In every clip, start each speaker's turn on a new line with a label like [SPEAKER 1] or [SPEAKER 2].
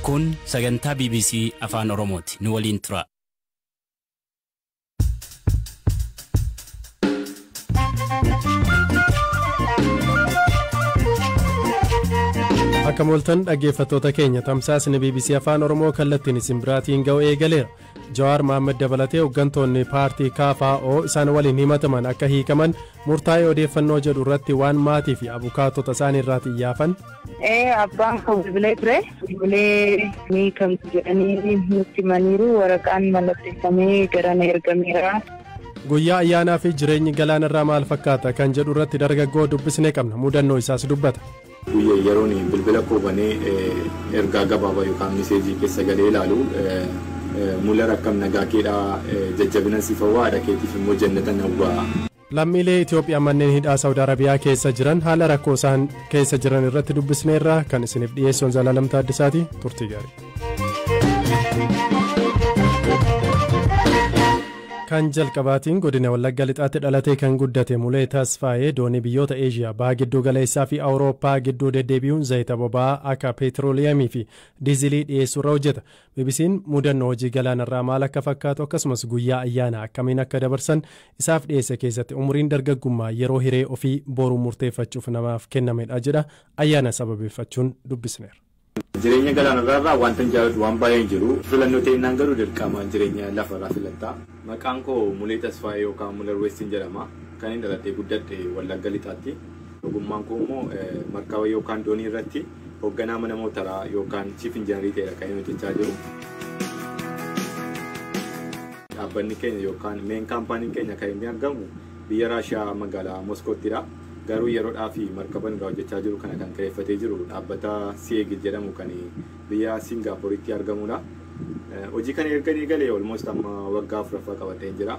[SPEAKER 1] Kun sagantaa BBC Afaan Oromooti. Nu waliin tura.
[SPEAKER 2] Akka mooltan dhaggeeffattoota keenya, tamsaasni BBC Afaan Oromoo kallattiin isin biraatiin ga'u eegaleera. Jawaar Mohaammed dabalatee hooggantoonni paartii KFO isaan waliin himataman akka hiikaman murtaa'ee odeeffannoo jedhu irratti waan maatii fi abukaatota isaan irraa xiyyaafan.
[SPEAKER 3] Abbaan koo bilbilee ture. Bilbilee ni hiikamtu jedhanii nutti himaniiru. Waraqaan mallatteeffamee gara na ergameera.
[SPEAKER 2] Guyyaa ayyaanaa fi jireenyi galaanarraa maal fakkaata kan jedhu irratti dargaggoo dubbisnee qabna. Mudannoo isaas dubbata.
[SPEAKER 4] Guyyaa yeroon bilbila koo banee ergaa gabaabaa yookaan message keessa galee ilaalu, "Muller, akkam nagaa keedhaa? Jajjabina siif hawwaa, haadha keetiif immoo jannata hawwaa."
[SPEAKER 2] Lammiilee Itoophiyaa manneen hidhaa Saawud Arabiyaa keessa jiran haala rakkoo isaan keessa jiran irratti dubbisneerra. Kan isiniif dhiyeessuun Zalaalam Taaddasaati. Turtii gaarii. Kan jalqabaatiin, godina Wallagga Lixaatti dhalatee kan guddate Mulee Tasfaayee doonii biyyoota Eeshiyaa baha gidduu galeessaa fi Awurooppaa gidduu deddeebi'uun zayita boba'aa akka peetirooliyamii fi diizilii dhiyeessuurra hojjeta. BBC'n mudannoo hojii galaanarraa maal akka fakkaatu, akkasumas guyyaa ayyaanaa akkamiin akka dabarsan isaaf dhiyeesse keessatti, umuriin dargaggummaa yeroo hiree ofii boruu murteeffachuuf namaaf kennamedha jedha. Ayyaana sababeeffachuun dubbisneera.
[SPEAKER 4] Jireenya galaanarraa wanta hin jaalladhu waan baay'een jiru. Filannoo ta'inaan garuu dirqama jireenya lafarraa filatta. Maqaan koo Mulee Tasfaayee yookaan Muller Westiin jedhama. Kan inni dhalatee guddadhe Wallagga Lixaatti. Ogummaan koo immoo markaba yookaan doonii irratti hoogganaa mana mootaraa yookaan chief engineer ta'edha kan inni hojjechaa jiru. Dhaabbanni keenya yookaan main companyn keenya kan inni argamu biyya Raashiyaa magaalaa Moskoottidha. Garuu yeroodhaa fi markaba irraa hojjechaa jiru kana kan kireeffatee jiru dhaabbata Siegil jedhamu kan biyya Singaaporitti argamudha. Hojii kana erga eegalee almost amma waggaa 4ffaa qabadheen jira.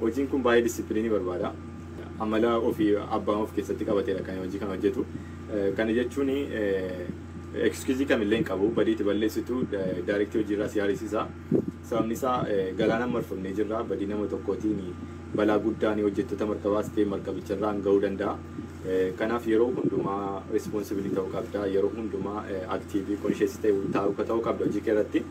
[SPEAKER 4] Hojiin kun baay'ee discipline barbaada. Amala ofii abbaan of keessatti qabateedha kan hojii kana hojjetu. Kana jechuun excuse kamillee hin qabu. Badiitti balleessitu direct hojiirraa si haarisiisa. Sababni isaa galaana marfamnee jirra. Badii nama tokkootiin balaa guddaan hojjettoota markabaas ta'e markabicharraan gahuu danda'a. Kanaaf yeroo hundumaa responsible ta'uu qabda. Yeroo hundumaa active conscious ta'uu qabda hojii kee irratti.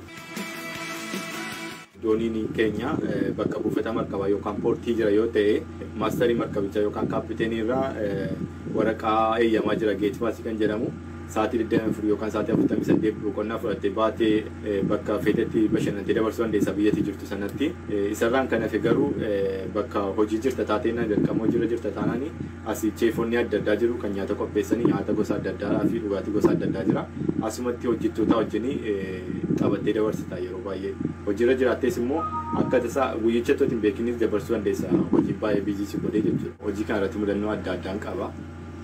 [SPEAKER 4] Dooniin keenya bakka buufata markabaa yookaan port jira yoo ta'e, master markabichaa yookaan kaapiteenii irraa waraqaa eeyyamaa jira, gate pass kan jedhamu. Sa'aatii 24 yookaan sa'aatii 48 boqonnaa fudhattee baatee bakka feetetti bashannantee dabarsuu dandeessa biyyatti jirtu sanatti. Isarraan kan hafe garuu bakka hojii jirta taateen, dirqama hojiirra jirta taanaan, asii chefonni adda addaa jiru kan nyaata qopheessanii, nyaata gosa adda addaa fi dhugaatii gosa adda addaa jira. Asumatti hojjettoota wajjin taphattee dabarsita yeroo baay'ee. Hojiirra jiraattees immoo akka tasaa guyyicha hin beekinis dabarsuu dandeessa, hojii baay'ee busy si godhee jechuudha. Hojii kana irratti mudannoo adda addaan qaba.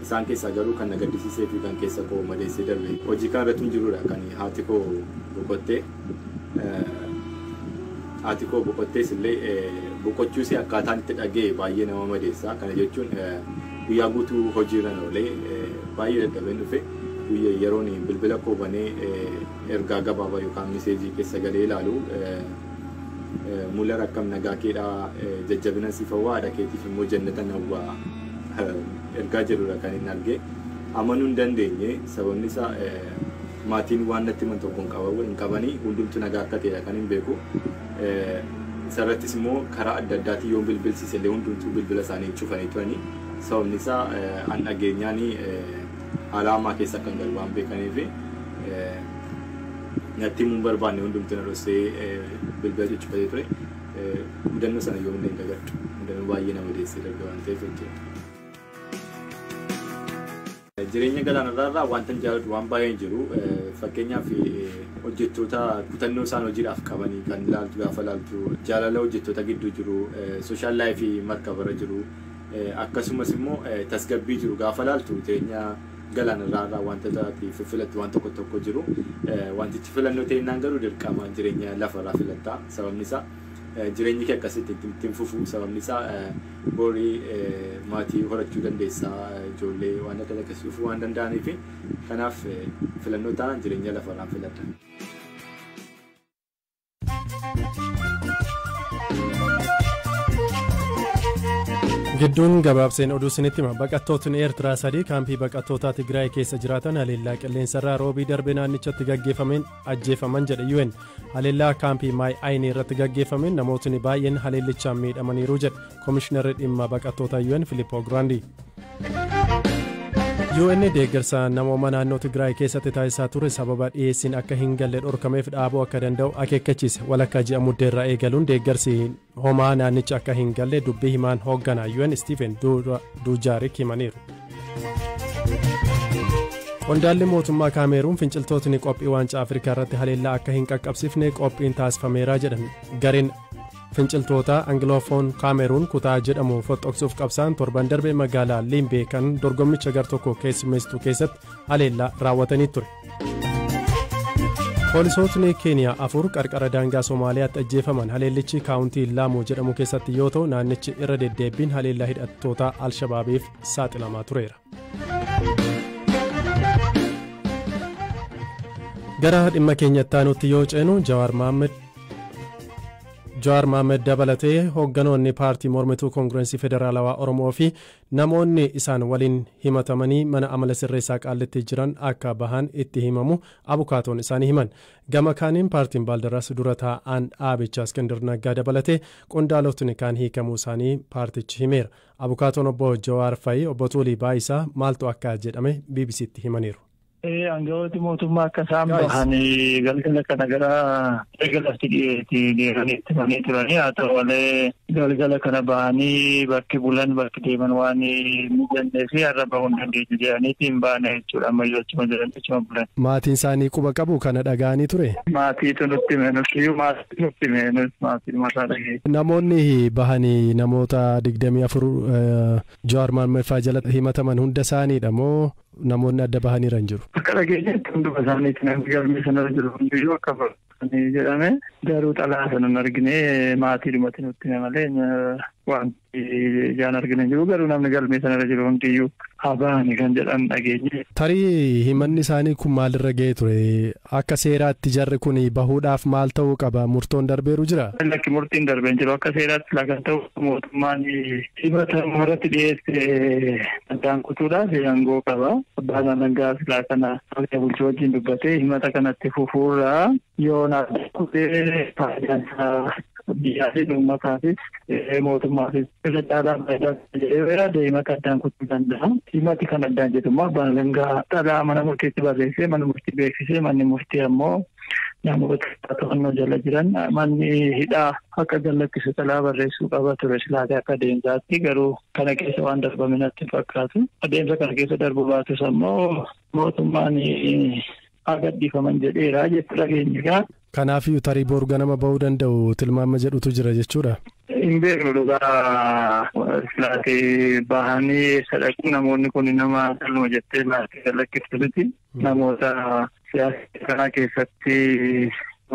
[SPEAKER 4] Isaan keessaa garuu kan na gaddisiisee fi kan keessa koo madeessee darbe hojii kana irratti hin jirudha kan haati koo boqottee. Haati koo boqottees illee boqochuus akkaataan itti dhaga'e baay'ee nama madeessa. Kana jechuun guyyaa guutuu hojiirra oolee baay'ee dadhabeen dhufe. Guyyaa yeroon bilbila koo banee ergaa gabaabaa yookaan message keessa galee ilaalu, "Muller, akkam nagaa keedhaa? Jajjabina siif hawwaa, haadha keetiif immoo jannata hawwaa," ergaa jedhudha kan inni arge. Amanuu hin dandeenye. Sababni isaa maatiin waan natti himan tokko hin qabanii, hundumtu nagaa akka ta'edha kan hin beeku. Isarrattis immoo karaa adda addaatiin yoon bilbilsiise illee hundumtuu bilbila isaanii cufanii turanii. Sababni isaa an dhageenyaan haala hamaa keessa akkan galu waan beekaniif natti himuu hin barbaanne, hundumtuu na dhoksee bilbila cuccufatee ture. Mudannoo sana yoom illee hin dagadhu. Mudannoo baay'ee nama deessee darbe waan ta'eef jechuudha. Jireenya galaanarraa wanta hin jaalladhu waan baay'een jiru. Fakkeenyaaf hojjettoota kutannoo isaan hojiidhaaf qabanii kan ilaaltu gaafa ilaaltu, jaalala hojjettoota gidduu jiru, social life markabarra jiru, akkasumas immoo tasgabbii jiru gaafa ilaaltu, jireenya galaanarraa wanta filattu waan tokko tokko jiru. Wantichi filannoo ta'inaan garuu dirqama jireenya lafarraa filatta. Sababni isaa jireenyi kee akkasitti ittiin fufu. Sababni isaa borii maatii horachuu dandeessaa, ijoollee waan akkas akkasii dhufuu waan danda'aniif. Kanaaf filannoo taanaan jireenya lafarraan filadha.
[SPEAKER 2] Gidduun gabaabseen oduu isinitti hima. Baqattootni Eertiraa 3 kaampii baqattootaa Tigraay keessa jiraatan haleellaa qilleensarraa roobii darbe naannichatti gaggeeffameen ajjeefaman jedhe UN. Haleellaa kaampii Maay Ayinii irratti gaggeeffameen namootni baay'een haleellichaan miidhamaniiru jedhe Komishinarri dhimma baqattootaa UN Filippo Grandi. UN deeggarsa namooma naannoo Tigraay keessatti taasisaa ture sababa dhiyeessiin akka hin galle dhorkameef dhaabuu akka danda'u akeekkachiise. Walakkaa ji'a muddeerraa eegaluun deeggarsi homaa naannicha akka hin galle dubbii himaan hoogganaa UN Stephen Dujarric himaniiru. Qondaalli mootummaa Kaameeruun finciltootni qophii waancaa Afrikaa irratti haleellaa akka hin qaqqabsiifne qophiin taasifameera jedhan. Gareen finciltoota Angiloofoon Kaameruun kutaa jedhamu foxoqsuuf qabsaan torban darbe magaalaa Liimbee kan dorgommicha gar tokko keessummeessitu keessatti haleellaa raawwatanii ture. Poolisootni Keeniyaa 4 qarqara daangaa Somaaliyaatti ajjeefaman. Haleellichi kaawuntii Laamoo jedhamu keessatti yoo ta'u naannichi irra deddeebiin haleellaa hidhattoota Alshabaabiif saaxilamaa tureera. Gara dhimma keenyatti aanutti yoo ceenu Jawaar Mohaammed dabalatee hoogganoonni paartii mormituu Koongirensii Federaalawaa Oromoo fi namoonni isaan waliin himatamanii mana amala sirreessaa Qaallitti jiran akka bahan itti himamu abukaatoon isaanii himan. Gama kaaniin paartiin Baaldaraas dura taa'aan dhaabichaa Iskindir Naggaa dabalatee qondaalotni kaan hiikamuu isaanii paartichi himeera. Abukaatoon obbo Jawaar Fa'i obbo Tuulii Baayisaa maaltu akka jedhame BBCtti himaniiru.
[SPEAKER 5] Aangawooti mootummaa akka isaan bahanii galgala kana gara galatti dhiyeessanii itti himanii turanii haa ta'u malee galgala kana bahanii bakki bulan bakki deeman waan mijannee fi har'a bahuu hin dandeenyu jedhaniiti hin baane jechuudha. Ammayyuu achuma jiran achuma bulan.
[SPEAKER 2] Maatiin isaanii quba qabu kana dhaga'anii ture?
[SPEAKER 5] Maatiitu nutti hime nutti maatii nutti hime nuti maatii mataa dhagee.
[SPEAKER 2] Namoonni bahanii namoota 24 Jawaar Mohaammed fa'aa jala himataman hunda isaaniidha moo namoonni adda bahaniiran jiru?
[SPEAKER 5] Akka dhageenyetti hunduma isaaniitti namni galmee sanarra jiru hundiyyuu akka bahanii jedhame garuu xalaa sana hin argine maatiidhumatti nutti hime malee wanti ijaan argine jiru garuu namni galmee sanarra jiru hundiyyuu haa bahanii kan jedhan dhageenye.
[SPEAKER 2] Tarii himanni isaanii kun maalirra ga'ee ture? Akka seeraatti jarri kun bahuudhaaf maal ta'uu qaba? Murtoon darbeeru jira?
[SPEAKER 5] Lakki murtiin darbeen jiru. Akka seeraatti kan ta'u mootummaan himata irratti dhiyeesse addaan kutuudhaaf aangoo qaba. Abbaan alangaa silaa kana bulchuu wajjin dubbatee himata kanatti fufuurraa yoo naaf kutee faayidaan isaa biyyaafis uummataafis mootummaafis irra caalaa faayidaa jedhee yaada himata addaan kutuu danda'a. Himati kan addaan jedhu immoo abbaan alangaa xalaa mana murtiitti barreessee mana murtii beeksisee manni murtii ammoo namoota to'annoo jala jiran manni hidhaa akka gallakkisu xalaa barreessuu qaba ture silaatee akka adeemsaatti garuu kana keessa waan darbame natti fakkaatu. Adeemsa kana keessa darbuu baatus ammoo mootummaan haa gadhiifaman jedheera jechuu dhageenya.
[SPEAKER 2] Kanaafiyyuu tarii boru ganama bahuu danda'u tilmaama jedhutu jira jechuudha.
[SPEAKER 5] Hin beeknu dhugaa silaatee bahanii eessa dhaqu namoonni kun nama caluma jettee laatee gallakkiftu miti. Namoota siyaasa kana keessatti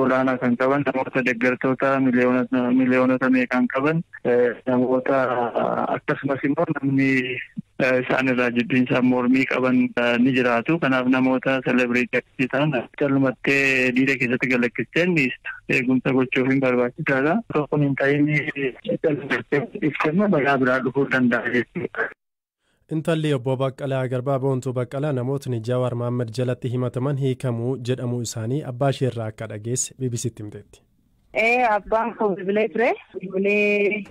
[SPEAKER 5] olaanaa kan qaban namoota deeggartoota miliyoonota meeqaan qaban namoota akkasumas immoo namni isaan irraa jibbiinsa mormii qaban ni jiraatu. Kanaaf namoota selebriitii akkasii ta'an callumattee diida keessatti galakkisteen eegumsa gochuuf hin barbaachisaadha. Osoo kun hin ta'in callumattee dhiiftemma balaa biraa dhufuu danda'a jechuudha.
[SPEAKER 2] Intalli obbo Baqqalaa Garbaa Boontuu Baqqalaa namootni Jawaar Mohaammed jalatti himataman hiikamuu jedhamuu isaanii abbaa isheerraa akka dhageesse BBCtti himteetti.
[SPEAKER 3] Abbaan koo bilbilee ture. Bilbilee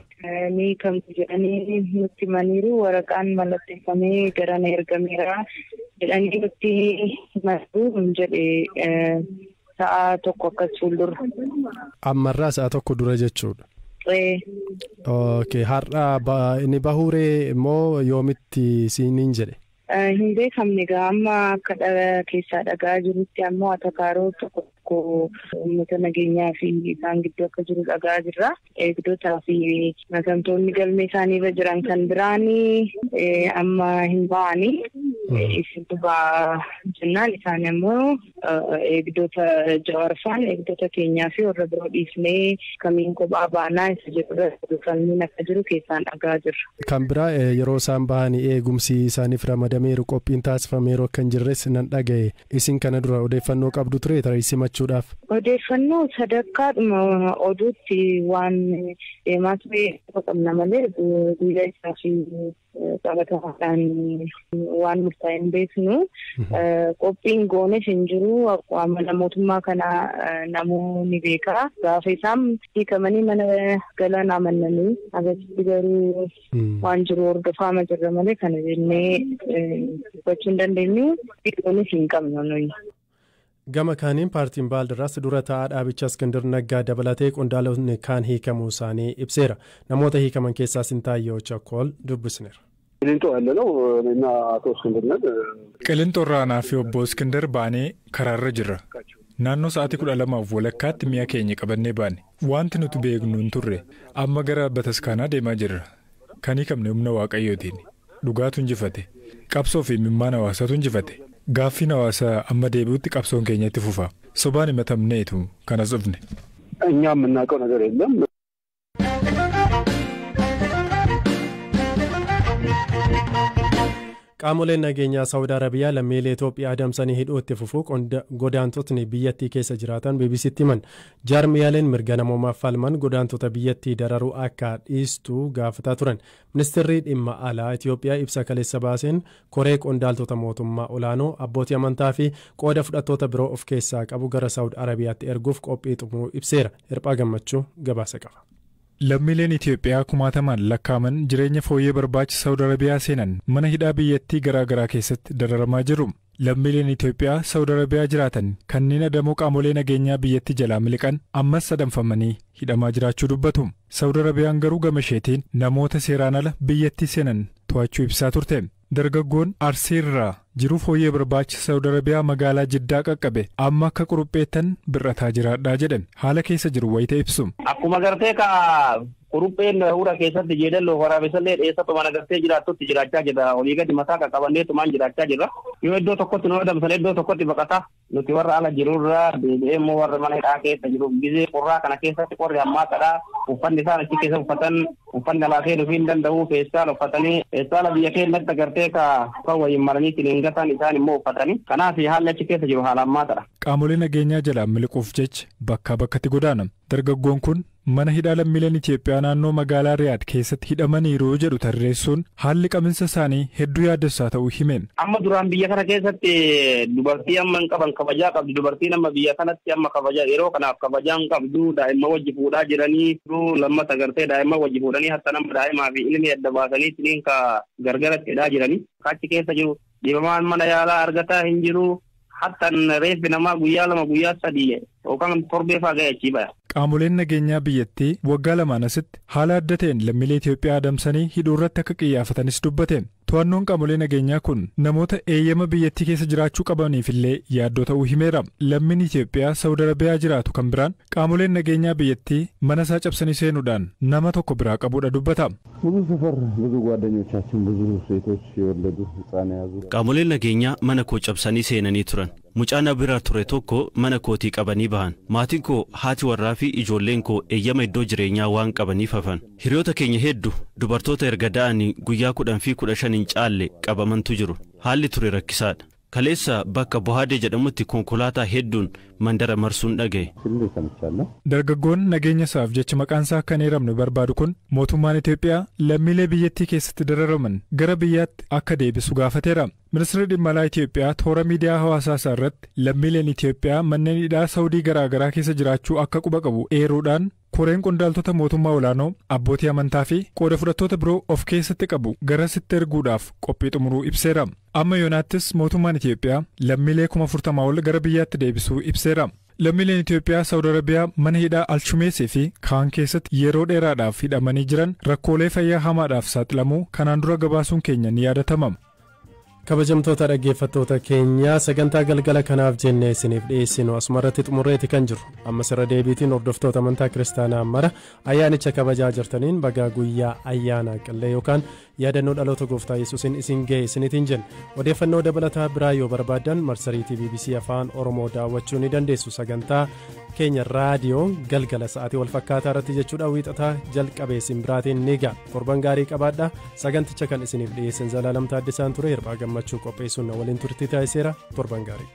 [SPEAKER 3] ni hiikamtu jedhanii nutti himaniiru. Waraqaan mallatteeffamee gara na ergameera jedhanii nutti himaniiru jedhe sa'a tokko akkas fuuldura.
[SPEAKER 2] Ammarraa sa'a tokko dura jechuudha. Okay, har'a inni bahuuree immoo yoomitti siiniin jedhe?
[SPEAKER 3] Hin beekamne egaa amma akka keessaa dhagaa jirutti ammoo atakaaroo tokko tokko uummata nageenyaa fi isaan gidduu akka jiru dhagaa jirra. Eegdotaa fi makamtoonni galmee isaanii irra jiran kan biraanii amma hin ba'anii isintu ba'a jennaan isaan immoo eegdota Jawaar faan eegdota keenyaa fi warra biroo dhiisnee kamiin kophaa baanaa isa jedhurra falmiin akka jiru keessaan dhagaa jirra.
[SPEAKER 2] Kan biraa yeroo isaan bahanii eegumsi isaaniif ramadameeru qophiin taasifameeru akka hin jirres nan dhaga'e. Isin kana dura odeeffannoo qabdu ture tarii simachuu gochuudhaaf?
[SPEAKER 3] Odeeffannoo sadarkaadhuma oduutti waan deemaa ture qabna malee guyyaa isaa fi qabatamaadhaan waan murtaa'e hin beeknu. Qophiin goones hin jiru. Amala mootummaa kana namuu ni beeka. Gaafa isaan hiikamanii mana galan amannanii agarsiisti garuu waan jiru hordofaama jirra malee kana jennee dubbachuu hin dandeenyu. Goones hin qabnu nuyi.
[SPEAKER 2] Gama kaaniin paartiin Baaldiraas dura taa'aa dhaabicha Iskindir Naggaa dabalatee qondaalonni kaan hiikamuu isaanii ibseera. Namoota hiikaman keessaa Sintaayyoo Chakkol dubbisneera.
[SPEAKER 6] ቂሊንጦ ያለ ነው እና አቶ እስክንድር ነን።
[SPEAKER 7] Qilinxoo irraa anaa fi obbo Iskindar baanee karaarra jirra. Naannoo sa'aatii 12:30tti mi'a keenya qabannee baane. Wanti nuti beeknu hin turre. Amma gara bataskaanaa deemaa jirra. Kan hiikamne humna Waaqayyootiin. Dhugaatu injifate. Qabsoo fi imimmaan hawaasaatu injifate. Gaaffiin hawaasaa amma deebi'utti qabsoon keenya itti fufa. Sobaan himatamneetu kanas dhufne.
[SPEAKER 6] እኛ የምናውቀው ነገር የለም።
[SPEAKER 2] Qaamoleen nageenyaa Saawud Arabiyaa lammiilee Itoophiyaa adamsanii hidhuu itti fufuu godaantotni biyyattii keessa jiraatan BBCtti himan. Jaarmiyaaleen mirga namoomaaf falman godaantota biyyattii dararuu akka dhiistu gaafataa turan. Ministeerri dhimma alaa Itoophiyaa ibsa kaleessa baaseen koree qondaaltota mootummaa olaanoo abbootii amantaa fi qooda fudhattoota biroo of keessaa qabu gara Saawud Arabiyaatti erguuf qophii xumuruu ibseera. Hirphaa Gammachuu gabaasa qaba.
[SPEAKER 7] Lammiileen Itoophiyaa kumaatamaan lakkaa'aman jireenya fooyyee barbaacha Saawud Arabiyaa seenan mana hidhaa biyyattii garaa garaa keessatti dararamaa jiru. Lammiileen Itoophiyaa Saawud Arabiyaa jiraatan kanneen adamoo qaamolee nageenyaa biyyattii jalaa miliqan ammas adamfamanii hidhamaa jiraachuu dubbatu. Saawud Arabiyaan garuu gama isheetiin namoota seeraan ala biyyattii seenan to'achuu ibsaa turte. Dargaggoon Arsii irraa jiruu fooyyee barbaacha Saawud Arabiyaa magaalaa Jiddaa qaqqabe amma akka qurupheettan bir'ataa jiraadhaa jedhe haala keessa jiru wayita ibsu.
[SPEAKER 8] Akkuma gartee ka qurupheen hura keessatti jeedaloo waraabessallee dheessatumaan agartee jiraattutti jiraachaa jirra. Olii gadi mataa qaqqabanneetumaan jiraachaa jirra. Yoo iddoo tokkotti nu adamsan iddoo tokkotti baqata. Nuti warra ala jirurraa deebi'ee immoo warra mana hidhaa keessa jiru. Gizee qorraa kana keessatti qorri hammaataadha. Uffanni isaan achi keessa uffatan uffanni alaa seenuu hin danda'u. Feestaala uffatanii feestaala biyya keenyatti agartee ka kan waliin maranii ittiin gatan isaan immoo uffatanii. Kanaaf haalli achi keessa jiru haala hammaataadha.
[SPEAKER 7] Qaamolee nageenyaa jalaa miliquuf jecha bakkaa bakkatti godaana. Dargaggoon kun mana hidhaa lammiileen Itoophiyaa naannoo magaalaa Riyaad keessatti hidhamaniiru jedhu tarreessuun haalli qabinsa isaanii hedduu yaaddessaa ta'uu hime.
[SPEAKER 8] Amma duraan biyya kana keessatti dubartii amma hin qaban kabajaa qabdu. Dubartiin amma biyya kanatti amma kabajaa yeroo kanaaf kabajaa hin qabdu. Daa'imman wajji fuudhaa jiranii lammata gartee daa'imman wajji fuudhanii hatta nama daa'imaa fi ilmi adda baasanii ittiin ka gargaratti hidhaa jiranii. Achi keessa jiru dhibamaan mana yaalaa argataa hin jiru. Hattan reeffi namaa guyyaa 2 guyyaa 3 yookaan torbee fa'aa ga'e achii baya.
[SPEAKER 7] Qaamoleen nageenyaa biyyattii waggaa lamaan asitti haala adda ta'een lammiilee Itoophiyaa adamsanii hidhuu irratti akka qiyyaafatanis dubbate. To'annoon qaamolee nageenyaa kun namoota eeyyama biyyattii keessa jiraachuu qabaniif illee yaaddoo ta'uu himeera. Lammiin Itoophiyaa Saawud Arabiyaa jiraatu kan biraan qaamoleen nageenyaa biyyattii mana isaa cabsanii seenuudhaan nama tokko biraa qabuudha dubbata.
[SPEAKER 6] ብዙ ሰፈር ብዙ ጓደኞቻችን ብዙ ሴቶች የወለዱ ህፃን የያዙ
[SPEAKER 9] Qaamoleen nageenyaa mana koo cabsanii seenanii turan. Mucaa na bira ture tokko mana kootii qabanii bahan. Maatiin koo haati warraa fi ijoolleen koo eeyyama iddoo jireenyaa waan qabaniif hafan. Hiriyoota keenya hedduu dubartoota erga da'anii guyyaa 10 fi 15 hin caalle qabamantu jiru. Haalli ture rakkisaadha. Kaleessa bakka Bohaadee jedhamutti konkolaataa hedduun mandara marsuun dhaga'e.
[SPEAKER 7] Dargaggoon nageenya isaaf jecha maqaan isaa akka hin eeramne barbaadu kun mootummaan Itoophiyaa lammiilee biyyattii keessatti dararaman gara biyyaatti akka deebisu gaafateera. Ministeerri dhimma alaa Itoophiyaa toora miidiyaa hawaasaa isaa irratti lammiileen Itoophiyaa manneen hidhaa Saawudii garaa garaa keessa jiraachuu akka quba qabu eeruudhaan koreen qondaaltota mootummaa olaanoo abbootii amantaa fi qooda fudhattoota biroo of keessatti qabu garasitti erguudhaaf qophii xumuruu ibseera. Amma yoonaattis mootummaan Itoophiyaa lammiilee 40,000 ol gara biyyaatti deebisuu ibseera. Lammiileen Itoophiyaa Saawud Arabiyaa mana hidhaa Alshumeesii fi kaan keessatti yeroo dheeraadhaaf hidhamanii jiran rakkoolee fayyaa hamaadhaaf saaxilamuu kanaan dura gabaasuun keenya ni yaadatama.
[SPEAKER 2] Kabajamtoota dhaggeeffattoota keenyaa sagantaa galgala kanaaf jennee isiniif dhiyeessinu asuma irratti xumurreeti kan jiru. Ammas irra deebiitiin hordoftoota amantaa kiristaanaa mara ayyaanicha kabajaa jirtaniin bagaa guyyaa ayyaana qillee yookaan yaadannoo dhaloota gooftaa Yesuusiin isin ga'e isiniitiin jenna. Odeeffannoo dabalataa biraa yoo barbaaddan marsariitii BBC Afaan Oromoo daawwachuu ni dandeessu. Sagantaa keenya raadiyoo galgala sa'aatii wal fakkaataa irratti jechuudha wiixataa jalqabee isin biraatiin ni ga'a. Torban gaarii qabaadha. Saganticha kan isiniif dhiyeessan Zalaalam Taaddasaan ture. Hirphaa Gammachuu qopheessuun na waliin turtii taasiseera. Torban gaarii.